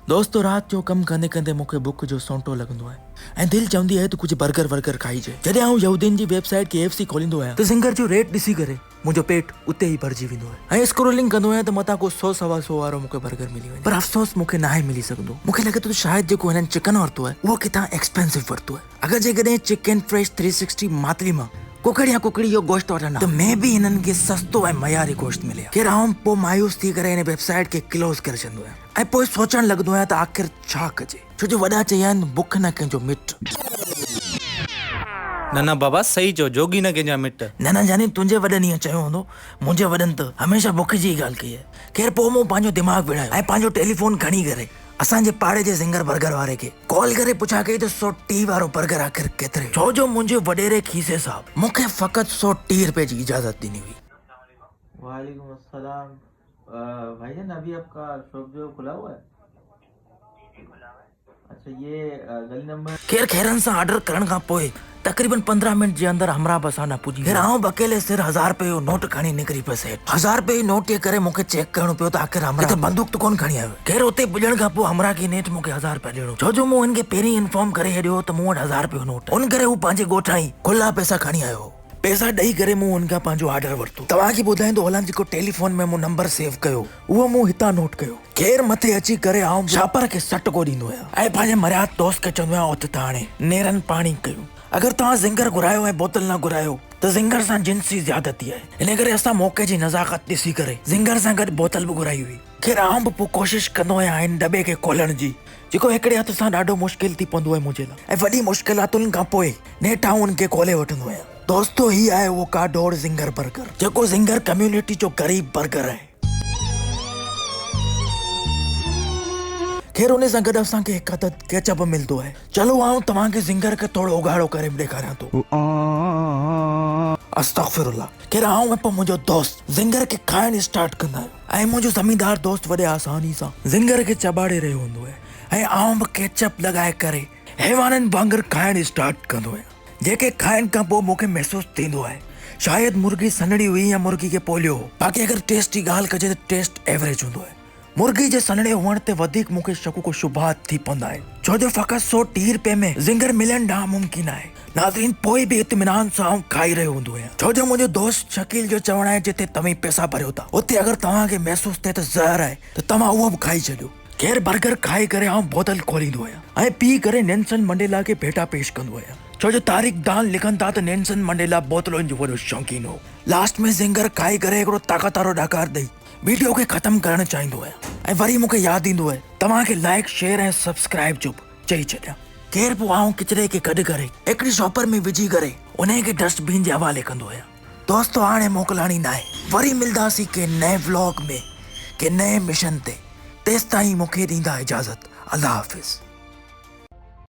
دوستو رات جو ڪم ڪندي ڪندي مون کي بک جو سونٽو لڳندو آهي ۽ دل چوندي آهي ته ڪجهه برگر ورگر کائجي. جڏهن آئون يهودين جي web site K F C کوليندو آهيان ته زنگر جو ريٽ ڏسي ڪري منهنجو پيٽ اتي ئي ڀرجي ويندو آهي ۽ اسڪرولنگ ڪندو آهيان ته متان ڪو سو سوا سو وارو مون کي برگر ملي وڃي پر افسوس مون کي ناهي ملي سگهندو. مون کي لڳي ٿو ته شايد جيڪو هنن چڪن ورتو آهي اهو ڪٿان ايڪسپينسو ورتو آهي. اگر جيڪڏهن chicken fresh three sixty Matli مان ڪڪڙ يا ڪڪڙي جو گوشت وٺن ها ته مي بي هنن کي سستو ۽ معياري گوشت ملي ها. خير آئون پوء مايوس ٿي ڪري هن ويب سائيٽ کي ڪلوز ڪري ڇڏندو آهيان ۽ پوء سوچڻ لڳندو آهيان ته آخر ڇا ڪجي ڇو جو وڏا چئي آهن بک نه ڪنهن جو مٽ. نه نه بابا صحيح چيو جوڳي نه ڪنهن جا مٽ. نه نه جاني تنهنجي وڏن ائين چيو هوندو منهنجي وڏن ته هميشه بک جي ئي ڳالهه ڪئي آهي. خير پوء مون پنهنجو دماغ وڙهايو ۽ پنهنجو ٽيليفون کڻي ڪري اسان جي پاڙي جي زنگر برگر واري کي ڪال ڪري پڇا ڪئي ته 130 وارو برگر آخر ڪيتري ڇو جو منهنجي وڏيري کيسي صاحب مون کي فقط 130 رپئي جي اجازت ڏني هئي. وعليڪم السلام ڀائي جان ابھي آپ کا شاپ جو کلا ھوا ھي اچھا يي گلي نمبر. خير خيرن سان آرڊر ڪرڻ کان پوء تقريبن 15 منٽ جي اندر همراهه به اسان ڏانهن پڄي ويو. آئون به اڪيلي سر هزار رپئي جو نوٽ کڻي نڪري پيس هيٺ. هزار رپئي جي نوٽ جي ڪري مون کي چيڪ ڪرڻو پيو ته آخر همراهه ڪٿي بندوق ته ڪونه کڻي آيو آهي. خير اتي پڄڻ کان پوء همراهه کي نيٺ مون کي هزار رپيا ڏيڻو ڇو جو مون هن کي پهرين انفارم ڪري ڇڏيو هو ته مون وٽ هزار رپيو نوٽ آهي. ان ڪري هو پنهنجي ڳوٺان ئي کلا پئسا کڻي آيو هو. پئسا ڏئي ڪري مون هن کان پنهنجو آرڊر ورتو. توهان کي ٻڌائيندو هلان جيڪو ٽيليفون ۾ مون نمبر سيو ڪيو اهو مون هتان نوٽ ڪيو. خير مٿي اچي ڪري آئون شاپر کي سٽڪو ڏيندو آهيان ۽ پنهنجي مريات دوست کي چوندو آهيان اٿ ته هاڻي نيرن پاڻي ڪيون. اگر توهان زنگر گهرايو ۽ بوتل نه گهرايو ته زنگر سان جنسي زيادتي آهي. ان ڪري اسان موقعي جي نزاڪت ڏسي ڪري زنگر سان گڏ بوتل به گهرائي هئي. خير آئون به پوء ڪوشش ڪندو آهيان هن دٻي کي کولڻ جي جيڪو هڪڙي هٿ سان ڏاڍو مشڪل ٿي پوندو آهي منهنجي لاء ۽ وڏي مشڪلاتن کان پوء نيٺ آئون ان کي کولي وٺندو آهيان. دوستو هي آهي اهو ڪاڍوڙ زنگر برگر جيڪو زنگر ڪميونٽي جو غريب برگر آهي. خير ان سان گڏ اسان کي هڪ عدد ڪيچپ به ملندو آهي. چلو آئون توهان کي زنگر کي ٿورو اگهاڙو ڪري به ڏيکاريان ٿو. استغفر الله. خير آئون ۽ پوء منهنجو دوست زنگر کي کائڻ اسٽارٽ ڪندا آهيون. ۽ منهنجو زميندار دوست وڏي آساني سان زنگر کي چٻاڙي رهيو هوندو آهي ۽ آئون به ڪيچپ لڳائي ڪري حيوانن وانگر کائڻ اسٽارٽ ڪندو آهيان جيڪي کائڻ کان پوء مون کي محسوس ٿيندو آهي شايد مرغي سنهڙي هئي يا مرغي کي پوليو هو باقي اگر ٽيسٽ جي ڳالهه ڪجي ته ٽيسٽ ايوريج هوندو آهي مرغي جي سنهڙي هئڻ تي وڌيڪ مون کي شڪوڪ و شبهات ٿي پوندا آهن ڇو جو فقط 130 رپئي ۾ زنگر ملڻ ناممڪن آهي. ناظرين پوء به اطمينان سان آئون کائي رهيو هوندو آهيان ڇو جو منهنجو دوست شڪيل جو چوڻ آهي جتي توهين پئسا ڀريو ٿا اتي اگر توهان کي محسوس ٿئي ته زهر آهي ته توهان اهو به کائي ڇڏيو. خير برگر کائي ڪري آئون بوتل کوليندو آهيان ۽ پي ڪري نيلسن منڊيلا کي ڀيٽا پيش ڪندو آهيان ڇو جو تاريخدان لکن ٿا ته نيلسن منڊيلا بوتلن جو وڏو شوقين هو. لاسٽ ۾ زنگر کائي ڪري هڪڙو طاقت وارو ڏاڪار ڏئي ويڊيو کي ختم ڪرڻ چاهيندو آهيان ۽ وري مون کي ياد ايندو آهي توهان کي لائيڪ شيئر ۽ سبسڪرائيب جو به چئي ڇڏيان. خير پوء آئون ڪچري کي گڏ ڪري هڪڙي شاپر ۾ وجهي ڪري انهي کي ڊسٽ بين جي حوالي ڪندو آهيان. دوستو هاڻي موڪلاڻي ناهي وري ملداسين ڪنهن نئين ولاگ ۾ ڪنهن نئين مشن تي تيستائين مونکي ڏيندا اجازت الله حافظ.